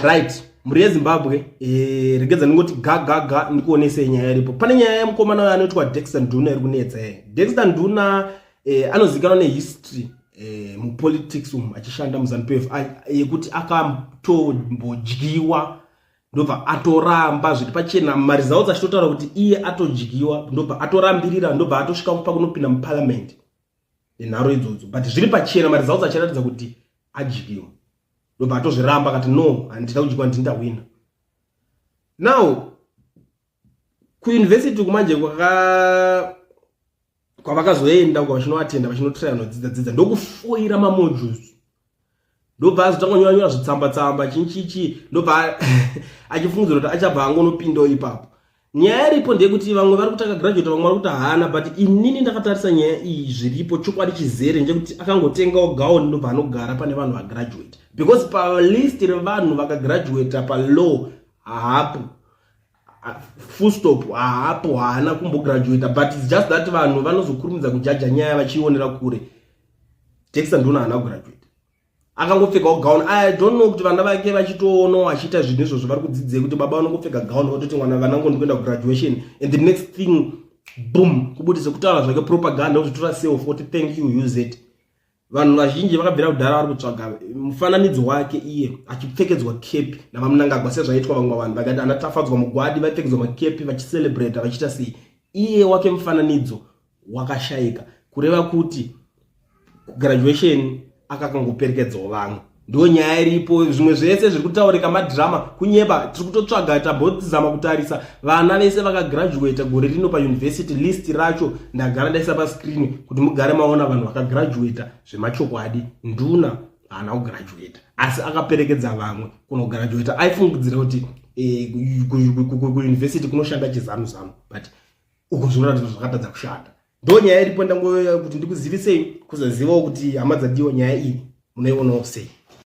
Right, mhuri yeZimbabwe, regedza ndingoti ga ga ga, ndikuonesei nyaya iripo. Pane nyaya yemukomana uyo anoitwa Dexter Nduna iri kunetsa. Dexter Nduna anozivikanwa nehistory mupolitics umu, achishanda muZANU PF, yekuti akatombodyiwa, ndobva atoramba zviri pachena, maresults achitotaura kuti iye atodyiwa, ndobva atorambirira, ndobva atosvika pakunopinda muparliament nenharo idzodzo. But zviri pachena, maresults achiratidza kuti adyiwa, ndobva atozviramba, akati, "No, handina kudyiwa, ndini ndawina." Now kuuniversity kumanje kwaka kwavakazoenda uko vachinoatenda, vachinotraya nodzidza dzidza, ndokufoira mamodules, ndobva azotanga nyora nyora zvitsamba tsamba chinchichi, ndobva achifungidzira kuti achabva angonopindawo ipapo. Nyaya iripo ndeyekuti vamwe vari kuti akagraduate, vamwe vari kuti haana, but inini ndakatarisa nyaya iyi, zviripo chokwadi chizere ndechekuti akangotengawo gown, ndobva anogara pane vanhu vagraduate, because palist revanhu vakagraduata palaw haapo, full stop, haapo, haana kumbograduata. But it's just that vanhu vanozokurumidza kujaja nyaya vachionera kure. Dexter Nduna haana kugraduate, akangopfekawo gown. I don't know kuti vana vake vachitoonawo achiita zvinhu izvozvo vari kudzidzei, kuti baba vanongopfeka gown, vatoti mwana vanangu ndikuenda kugraduation, and the next thing, boom, kubudisa kutaura zvake propaganda, kuzvitora self, oti thank you use it. Vanhu vazhinji vakabvira kudhara vari kutsvaga mufananidzo wake iye achipfekedzwa cape navaMnangagwa, sezvaiitwa vamwe vanhu vakati ana Tafadzwa Mugwadi vaipfekedzwa makepi vachicelebrata vachiita sei. Iye wake mufananidzo wakashayika, kureva kuti graduation akakangoperekedzawo vamwe. Ndo nyaya iripo. Zvimwe zvese zviri kutaurika madhirama, kunyeba. Tiri kutotsvaga, tambozama kutarisa vana vese vakagraduata gore rino pauniversity. List racho ndagara ndaisa pascreen kuti mugare maona vanhu vakagraduata zvemachokwadi. Nduna haana kugraduata, asi akaperekedza vamwe kunograduata. Aifungidzira kuti kuuniversity kunoshanda chizanu zanu, but uko zvinoratidza zvakatadza kushanda. Ndo nyaya iripo. Ndangoya kuti ndikuzivisei, kuzozivawo kuti hama dzadiwa, nyaya iyi munoionawo sei.